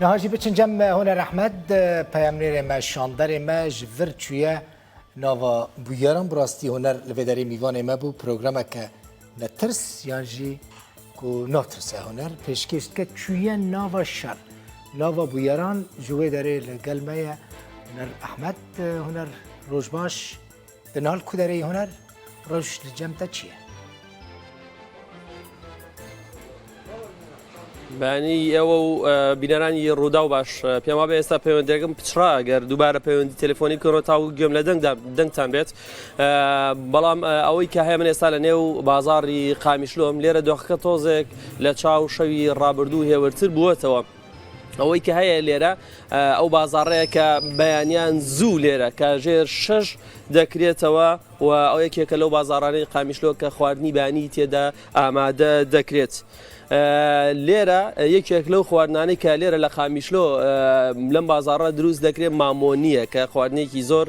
Niha jî biçin cem Huner Ehmed, peyamnêrê me, şanderê me ji vir çûye nava bûyeran. Bi rastî Huner li vê derê mîvanê me bû. Programeke netirs yan jî ku natirse Huner pêşkêş dike çûye nava şer, nava bûyeran ji wê derê li gel me ye Huner Ehmed. Huner roj baş. Di nal ku derê Huner rewş li cem te çi ye? بەیانی ئێوە و بینەرانی ڕووداو باش پێم وابێ ئێستا پەیوەندەکەم پچڕا گەر دووبارە پەیوەندی تەلەفۆنی بکەنەوە تا و گوێم لە دەنگدا دەنگتان بێت بەڵام ئەوەی کە هەیە من ئێستا لە نێو بازاڕی قامیشلۆم لێرە دۆخەکە تۆزێک لە چاو شەوی ڕابردوو هێورتر بووەتەوە. ئەوەی کە هەیە لێرە ئەو بازاڕەیە کە بەیانیان زوو لێرە کاژێر شەش دەکرێتەوە و ئەو یەکێکە لەو بازاڕانەی قامیشلۆ کە خواردنی بانی تێدا ئامادە دەکرێت. لێرە یەکێک لەو خواردنانەی کە لێرە لە قامیشلۆ لەم بازاڕە دروست دەکرێت مامۆنیە کە خواردنێکی زۆر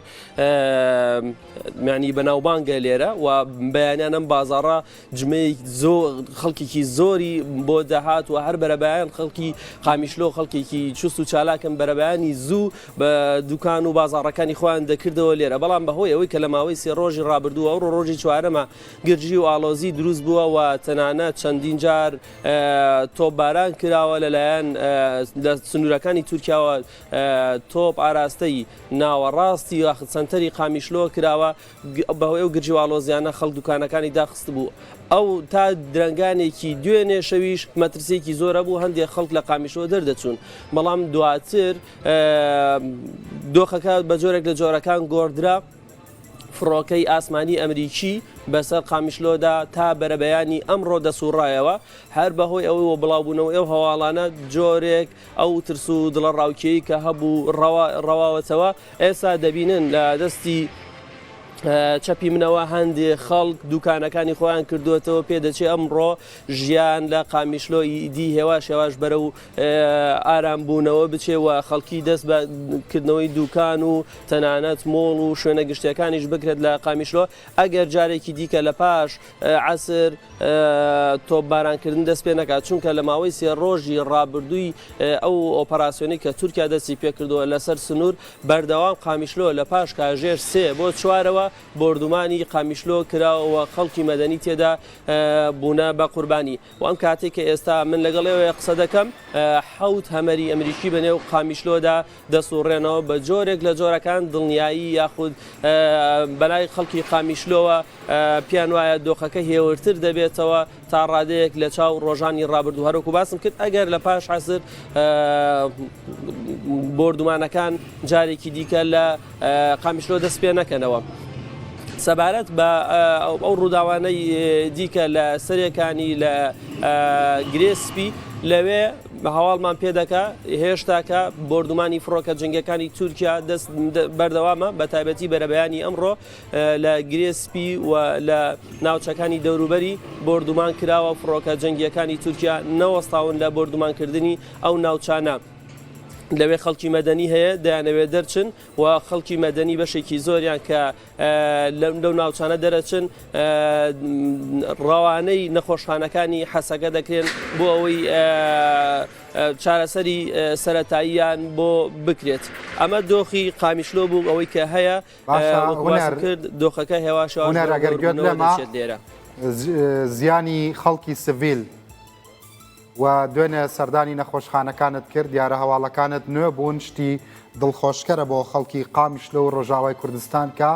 معنی بەناوبانگە لێرە و بەیانیان ئەم بازاڕە جمەیەک زۆر خەڵکێکی زۆری بۆ دەهات و هەر بەرەبەیان خەڵکی قامیشلۆ خەڵکێکی چوست و چالاکن بەرەبەیانی زوو بە دوکان و بازاڕەکانی خۆیان دەکردەوە لێرە بەڵام بەهۆی ئەوەی کە لە ماوەی سێ ڕۆژی ڕابردوو ئەوڕۆ ڕۆژی چوارەمە گرژی و ئاڵۆزی دروست بووە و تەنانەت چەندین جار تۆپباران کراوە لەلایەن لە سنوورەکانی تورکیاوە تۆپ ئاراستەی ناوەڕاستی یاخود سەنتەری قامیشلۆ کراوە بەهۆی ئەو گرژی و ئاڵۆزیانە خەڵک دوکانەکانی داخستبوو. ئەو تا درەنگانێکی دوێنێ شەویش مەترسییەکی زۆر هەبوو، هەندێک خەڵک لە قامیشلۆ دەردەچوون، بەڵام دواتر دۆخەکە بە جۆرێک لە جۆرەکان گۆڕدرا. فڕۆکەی ئاسمانی ئەمریکی بەسەر قامیشلۆدا تا بەرەبەیانی ئەمڕۆ دەسوڕایەوە، هەر بەهۆی ئەوەی و بڵاوبوونەوەی ئەو هەواڵانە جۆرێک ئەو ترس و دڵەڕاوکێی کە هەبوو ڕەواوەتەوە، ئێستا دەبینن لە دەستی چەپی منەوە هەندێ خەڵک دوکانەکانی خۆیان کردووەتەوە پێدەچێ ئەمڕۆ ژیان لە قامیشلۆ ئیدی هێواش هێواش بەرەو ئارام بوونەوە بچێ و خەڵکی دەست بە کردنەوەی دوکان و تەنانەت مۆڵ و شوێنە گشتیەکانیش بکرێت لە قامیشلۆ ئەگەر جارێکی دیکە لە پاش عەسر تۆپبارانکردن دەست پێ نەکات، چونکە لە ماوەی سێ ڕۆژی ڕابردووی ئەو ئۆپەراسیۆنەی کە تورکیا دەستی پێکردووە لەسەر سنوور بەردەوام قامیشلۆ لە پاش کاژێر سێ بۆ چوارەوە بۆردومانی قامیشلۆ کراوە و خەڵکی مەدەنی تێدا بوونە بە قوربانی و ئەم کاتێک کە ئێستا من لەگەڵ ئێوە قسە دەکەم حەوت هەمەری ئەمریکی بە نێو قامیشلۆدا دەسوڕێنەوە بە جۆرێک لە جۆرەکان دڵنیایی یاخود بەلای خەڵکی قامیشلۆوە پێیان وایە دۆخەکە هێورتر دەبێتەوە تا ڕادەیەک لە چاو ڕۆژانی ڕابردوو هەروەکو باسم کرد ئەگەر لە پاش عەسر بۆردومانەکان جارێکی دیکە لە قامیشلۆ دەست پێ نەکەنەوە. سەبارەت بە ئەو ڕووداوانەی دیکە لە سەرێکانی لە گرێ سپی لەوێ هەواڵمان پێدەکا هێشتاکە بۆردومانی فڕۆکە جەنگیەکانی تورکیا دەست بەردەوامە بە تایبەتی بەرەبەیانی ئەمڕۆ لە گرێ سپی و لە ناوچەکانی دەوروبەری بۆردومان کراوە فڕۆکە جەنگیەکانی تورکیا نەوەستاون لە بۆردومانکردنی ئەو ناوچانە. لەوێ خەڵکی مەدەنی هەیە دەیانەوێت دەرچن و خەڵکی مەدەنی بەشێکی زۆریان کە لەو ناوچانە دەرەچن ڕەوانەی نەخۆشخانەکانی حەسەکە دەکرێن بۆ ئەوەی چارەسەری سەتاییان بۆ بکرێت ئەمە دۆخی قامیشلۆ بوو ئەوەی کە هەیە کرد دۆخەکە هێواش ئەگەر گوێت لەمە زیانی خەڵکی سڤیل و دوێنێ سەردانی نەخۆشخانەکانت کرد، دیارە هەواڵەکانت نوێ بوون، شتی دڵخۆشکەرە بۆ خەڵکی قامیشلۆ و ڕۆژاوای کوردستان کە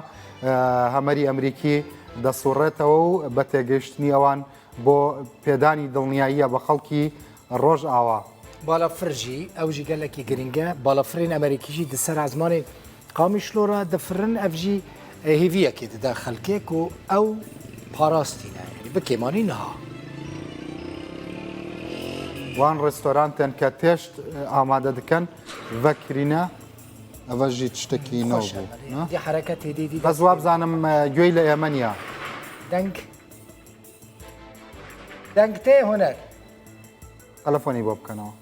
هەمەری ئەمریکی دەسوڕێتەوە و بە تێگەیشتنی ئەوان بۆ پێدانی دڵنیاییە بە خەڵکی ڕۆژئاوا. بالافر ژی ئەو ژی گەلەکی گرنگە بالافرên ئەمریکی ژی di ser ezmanê Qamişlo re difirin ev jî hêviyekê dide xelkê ku ew parastî ne yanî bi kêmanî niha. Wan restaurantên ke têşt amade dikin vekirîne eve jî tiştekî nû Xweş e bû. belê. Na? Dî hereket hêdî dî Bes dest pê wabzanim گوێی لە ئێمە نییە. Deng Deng tê huner. تەلەفۆنی بۆ بکەنەوە.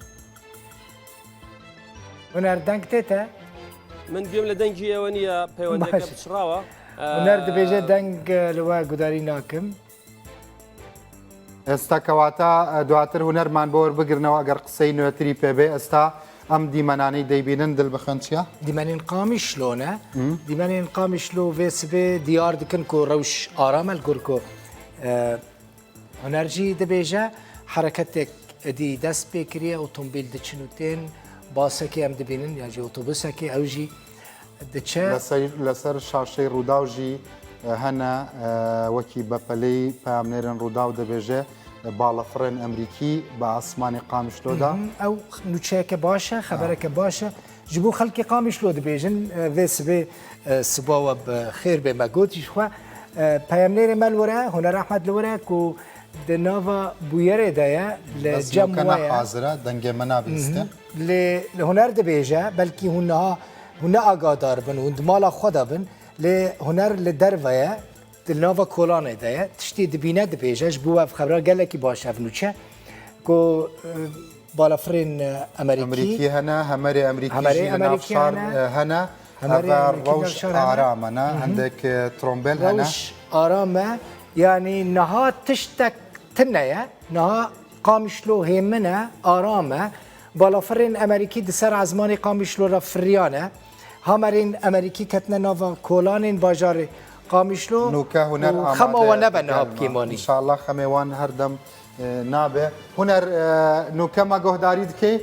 هونەر دەنگ تێتە؟ من گوێم لە دەنگی ئێوە نییە پەیوەندەکە پچڕاوە. هونەر دەبێژێ دەنگ لەوە گوداری ناکەم. ئێستا کەواتە دواتر هونەرمان بۆ وەربگرنەوە ئەگەر قسەی نوێتری پێبێ ئێستا. ئەم دیمەنانەی دەیبینن دل بخوێن چیە؟ دیمەنên Qamişlo ne. Dîmenên Qamişlo vê sibê diyar dikin ku rewş aram e li gor ku huner jî dibêje hereketek êdî dest pê kiriye otomobîl diçin û tên basekê em dibînin yan jî otobusekê ew jî diçe. لەسەر شاشەی ڕووداو ژی هەنە وەکی بەپەلەی پەیامنێرن ڕووداو دەبێژێ باڵەفڕێن ئەمریکی بە ئاسمانی قامیشلۆدا. ئەو نوچەیەکە باشە، خەبەرەکە باشە ji bo xelkê Qamişlo dibêjin vê sibê siba we bi xêr bê me got jî xwe peyamnêrê me li wir e Huner Ehmed li wir e ku di nava bûyerê de ye li cem we ye. Hazir e dengê me nabihîste. Lê li Huner dibêje belkî hûn niha hûn ne agadar bin hûn di mala xwe de bin lê Huner li derve ye Di nava kolanê de ye, tiştê dibîne dibêje, ji bo we ev xebera gelekî baş ev nûçe ku balafirên Amerîkî Amerîkî hene, hemerê Amerîkî jî li nav şar hene, ev rewş aram e ne, hindek trombêl hene. Rewş aram e, yanî niha tiştek tune ye, niha Qamişlo hêmin e, aram e, balafirên Amerîkî di ser ezmanê Qamişlo re firiyane. Hamerên Amerîkî ketine nava kolanên bajarê Qamişlo Nûke huner û xema amade wan nebe niha bi dikelma. kêmanî. İnşallah xemê wan her dem nabe. Huner nûke me guhdarî dikê?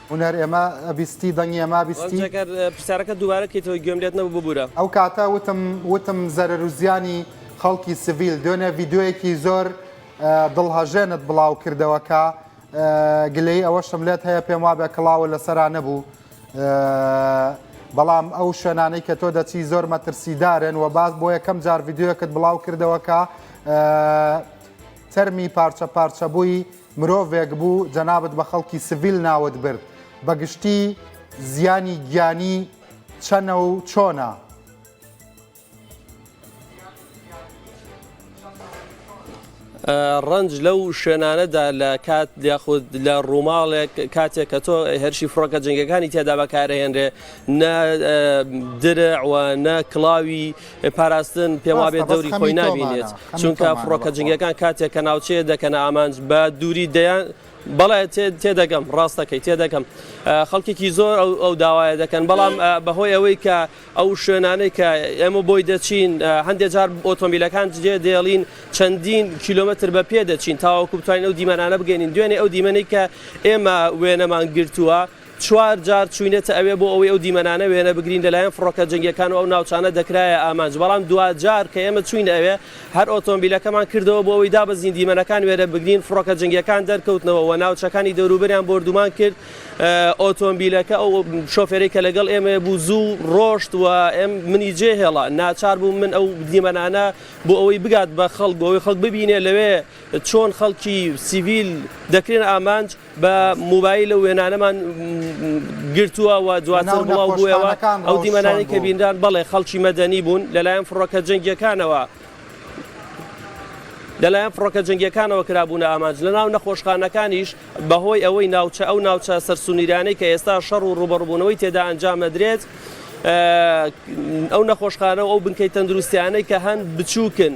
هونەر ئێمە ئەبیستی دەنگی ئێمە ئەبیستی؟ ڕەنجەکەر پرسیارەکە دووبارە کەیتەوە گوێم لێت نەبوو ببورە. ئەو کاتە وتم وتم زەرەر و زیانی خەڵکی سڤیل دوێنێ ڤیدیۆیەکی زۆر دڵهەژێنت بڵاو کردەوە کە گلەیی ئەوەشم لێت هەیە پێم وابێ کڵاوە لەسەرا نەبوو بەڵام ئەو شوێنانەی کە تۆ دەچی زۆر مەترسیدارن و باز بۆ یەکەم جار ڤیدیۆیەکت بڵاو کردەوە کە تەرمی پارچە پارچەبووی مرۆڤێک بوو جەنابت بە خەڵکی سڤیل ناوت برد، بە گشتی زیانی گیانی چەنە و چۆنە؟ ڕەنج لەو شوێنانەدا لە کات یاخود لە ڕووماڵێک کاتێک کە تۆ هێرشی فڕۆکە جەنگەکانی تێدا بەکارهێنرێ نە درع و نە کڵاوی پاراستن پێم ڕاستە وابێت بەس دەوری خەمی خۆی تۆمانە نابینێت خەمی چونکە تۆمانە فڕۆکە بەخوا. جەنگیەکان کاتێک کە ناوچەیە دەکەنە ئامانج بە دووری دەیان بەڵێ تێدەگەم ڕاستەکەی تێدەگەم خەڵکێکی زۆر ئەو ئەو داوایە دەکەن بەڵام بەهۆی ئەوەی کە ئەو شوێنانەی کە ئێمە بۆی دەچین هەندێک جار ئۆتۆمبیلەکان جێ دێڵین چەندین کیلۆمەتر بە پێ دەچین تاوەکو بتوانین ئەو دیمەنانە بگەینین دوێنێ ئەو دیمەنەی کە ئێمە وێنەمان گرتووە چوار جار چووینەتە ئەوێ بۆ ئەوەی ئەو دیمەنانە وێنە بگرین لەلایەن فڕۆکە جەنگیەکان و ئەو ناوچانە دەکرایە ئامانج، بەڵام دواجار کە ئێمە چووینە ئەوێ هەر ئۆتۆمبیلەکەمان کردەوە بۆ ئەوەی دابەزین دیمەنەکان وێنە بگرین، فڕۆکە جەنگیەکان دەرکەوتنەوە و ناوچەکانی دەوروبەریان بۆردومان کرد، ئۆتۆمبیلەکە ئەو شۆفێرەی کە لەگەڵ ئێمە بوو زوو ڕۆشت و ئێم منی جێهێڵا، ناچار بووم من ئەو دیمەنانە بۆ ئەوەی بگات بە خەڵک بۆ ئەوەی خەڵک ببینێ لەوێ چۆن خەڵکی سیڤیل دەکرێنە ئامانج. بە مۆبایل ئەو وێنانەمان گرتووە و دواتر لەناو بڵاو بوویەوە نەخۆشخانەکان ئەو ڕەوش چۆن دیمەنانەی کە بوو؟ بینران بەڵێ خەڵکی مەدەنی بوون لەلایەن فڕۆکە جەنگیەکانەوە لەلایەن فڕۆکە جەنگیەکانەوە کرابوونە ئامانج لەناو نەخۆشخانەکانیش بەهۆی ئەوەی ناوچە ئەو ناوچە سەرسونیرانەی کە ئێستا شەڕ و ڕوبەڕبوونەوەی تێدا ئەنجام ئەدرێت ئەو نەخۆشخانە و ئەو بنکەی تەندروستیانەی کە هەن بچووکن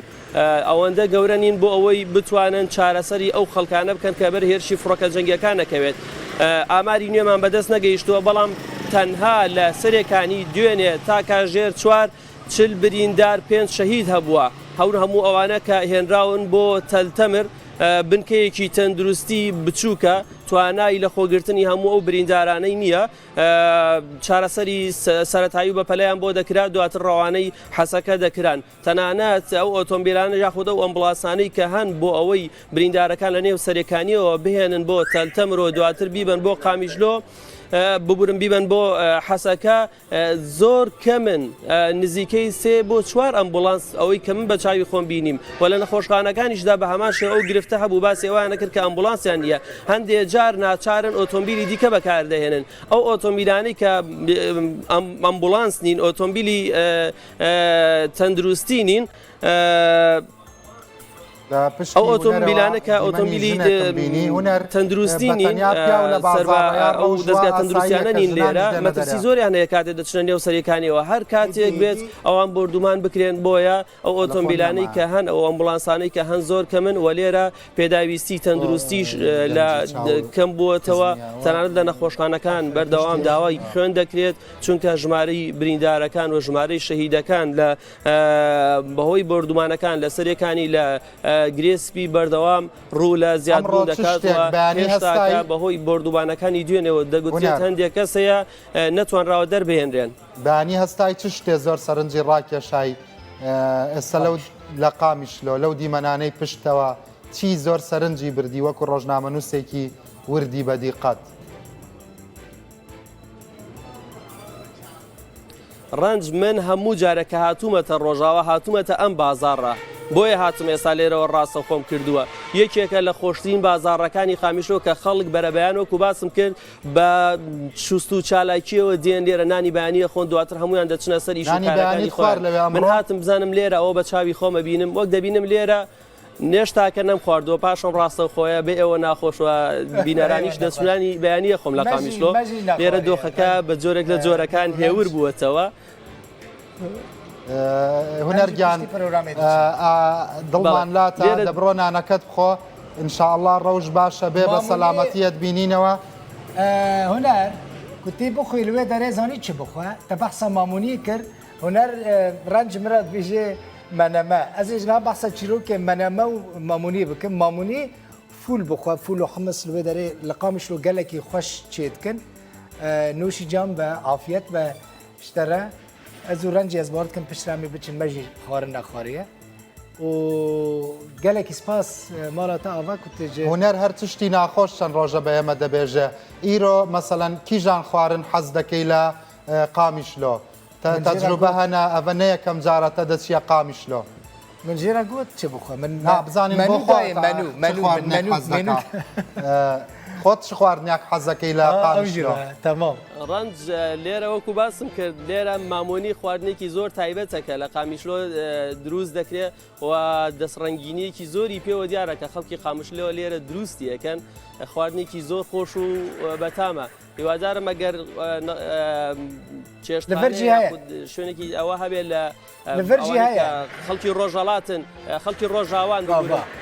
ئەوەندە گەورە نین بۆ ئەوەی بتوانن چارەسەری ئەو خەڵکانە بکەن کە بەر هێرشی فڕۆکە جەنگیەکان نەکەوێت. ئاماری نوێمان بەدەست نەگەیشتووە، بەڵام تەنها لە سەرێکانی دوێنێ تا کاژێر چوار 40 بریندار پێنج شەهید هەبووە. هەور هەموو ئەوانە کە هێنراون بۆ تەلتەمر بنکەیەکی تەندروستی بچووکە توانای لەخۆگرتنی هەموو ئەو بریندارانەی نییە. چارەسەری سەرەتایی و بەپەلەیان بۆ دەکرا دواتر ڕەوانەی حەسەکە دەکران. تەنانەت ئەو ئۆتۆمبیلانە یاخود ئەو ئەمبوڵاسانەی کە هەن بۆ ئەوەی بریندارەکان لە نێو سەرێکانیەوە بهێنن بۆ تەلتەمر و دواتر بیبەن بۆ قامیشلۆ ببورن بیبەن بۆ حەسەکە زۆر کەمن نزیکەی سێ بۆ چوار ئەمبوڵانس ئەوەی کە من بە چاوی خۆم بینیم و لە نەخۆشخانەکانیشدا بە هەمان شێوە ئەو گرفتە هەبوو باسی ئەویان نەکرد کە ئەمبوڵانسیان نییە هەندێ جار ناچارن ئۆتۆمبیلی دیکە بەکاردەهێنن ئەو ئۆتۆمبیلانەی کە ئەمبوڵانس نین ئۆتۆمبیلی تەندروستی نین. لە پشتی ئەو هونەرەوە ئۆتۆمبیلانە کە دیمەنی ئۆتۆمبیلی ژنێکم بینی هونەر تەندروستی بە نین تەنیا پیاو لە سەر بە بازاڕە یا ئەو ڕەوش وا دەزگا ئاساییە تەندروستیانە کە نین ژنانیش لێرە دێنە مەترسی دەرێ. زۆریان هەیە کاتێ دەچنە نێو سەرێکانیەوە هەر کاتێک بێت ئەوان بۆردومان بکرێن بۆیە ئەو تەلەفۆن ئۆتۆمبیلانەی نەما. کە هەن ئەو ئەمبولانسانەی کە هەن زۆر کەمن و لێرە پێداویستی بۆ تەندروستیش لە گەنجی چاو کەم بووەتەوە کزمیاوە تەنانەت لە نەخۆشخانەکان بەردەوام پشتی داوای خوێن دەکرێت چونکە ژمارەی بریندارەکان و ژمارەی شەهیدەکان لە بەهۆی بۆردومانەکان لە سەرێکانی لە گرێ سپی بەردەوام ڕوو لە ئەمڕۆ زیادبوون چ دەکات شتێک و بەیانی هێشتاکە هەستای بەهۆی بۆردومانەکانی دوێنێوە دەگوترێت هونەر هەندێک کەس هەیە نەتوانراوە دەربهێنرێن. بەیانی هەستای چ شتێ زۆر سەرنجی ڕاکێشای ئێستا لەو لە قامیشلۆ لەو دیمەنانەی پشتەوە چی زۆر سەرنجی بردی وەکو ڕۆژنامەنووسێکی وردی بەدیقەت؟ ڕەنج من هەموو جارێک کە هاتوومەتە ڕۆژاوا هاتوومەتە ئەم بازاڕە بۆیە هاتم ئێستا لێرەوە ڕاستە خۆم کردووە یەکێکە لە خۆشترین بازاڕەکانی قامیشلۆ کە خەڵک بەرەبەیان وەکو باسم کرد بە چوست و چالاکیەوە دێن لێرە نانی بەیانیە خۆن دواتر هەمویان دەچنە سەر ئیش و نانی کارەکانی بەیانیت خۆیان خوارد لەوێ من ئەمڕۆ؟ هاتم بزانم لێرە ئەوە بە چاوی خۆمە بینم وەک دەبینم لێرە نێشتاکە نەمخواردووە پاشم ڕاستەوخۆیە بێ ئێوە ناخۆشوە بینەرانیش دەچنانی بەیانیە خۆم لە قامیشلۆ لێرە دۆخەکە بە جۆرێک لە جۆرەکان هێور بووەتەوە. هونەر گیان دڵمان لاتە دەبڕۆ نانەکەت بخۆ ئینشاءاللە ڕەوش باشە بێ بە سەلامەتیەت بینینەوە. هونەر کوتی بخۆی لەوێ دەرێ زانی چ بخوا تە بەحسا مامونی کرد هونەر ڕەنج مراد بیژێ مەنەمە ئەزێ ژنا بەحسە چیرۆکێ مەنەمە و مامونی بکەم مامونی فول بخوا فول و حمس لەوێ دەرێ لە قامیشلۆ گەلێکی خۆش چێ دکن نوشی جان بە عافیەت بە شتەرە ئەز و ڕەنجی ئەز باوەڕ دکەم پشترامی بچن مەژی خوارن نەخواریە و گەلێکی سپاس ماڵا تا ئاڤا کو تج هونەر هەر چشتی ناخۆش چەند ڕۆژە بە ئێمە دەبێژێ ئیرۆ مەسەلەن کیژان خوارن حەز دەکەی لە قامیشلۆ تەجروبە هەنە ئەڤە نە یەکەم جارە تە دەچیە قامیشلۆ. من ژێرە گوت چ بخۆ من نا بزانین بۆ خۆت چ خواردنێک حەز دەکا خۆت چ خواردنێک حەز دەکەی لە قامیشلۆ؟ تەمام. ڕەنج لێرە وەکو باسم کرد لێرە مامۆنی خواردنێکی زۆر تایبەتە کە لە قامیشلۆ دروست دەکرێت و دەستڕەنگینیەکی زۆری پێوە دیارە کە خەڵکی قامشلۆ لێرە دروستی ئەکەن خواردنێکی زۆر خۆش و بەتامە هیوادارم ئەگەر چێشتخانە یاخود شوێنێکی ئەوە هەبێت لە خەڵکی ڕۆژهەڵاتن خەڵکی ڕۆژاوان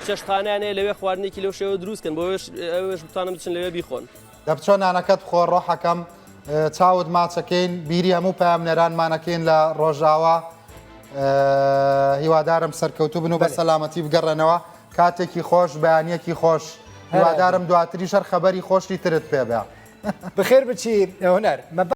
چێشتخانیان هەیە لەوێ خواردنێکی لەو شێوە دروستکەن بۆ ئەوێش بتوانم بچن لەوێ بیخۆن. دەبچۆ نانەکەت بخۆ ڕۆحەکەم چاوت ماچەکەین بیری هەموو پەیامنێرانمانەکەین لە ڕۆژاوا هیوادارم سەرکەوتوو بن و بە سەلامەتی بگەڕێنەوە کاتێکی خۆش بەیانیەکی خۆش هیوادارم دواتریش هەر خەبەری خۆشی ترت پێ بێ. بەخێر بچی هونەر.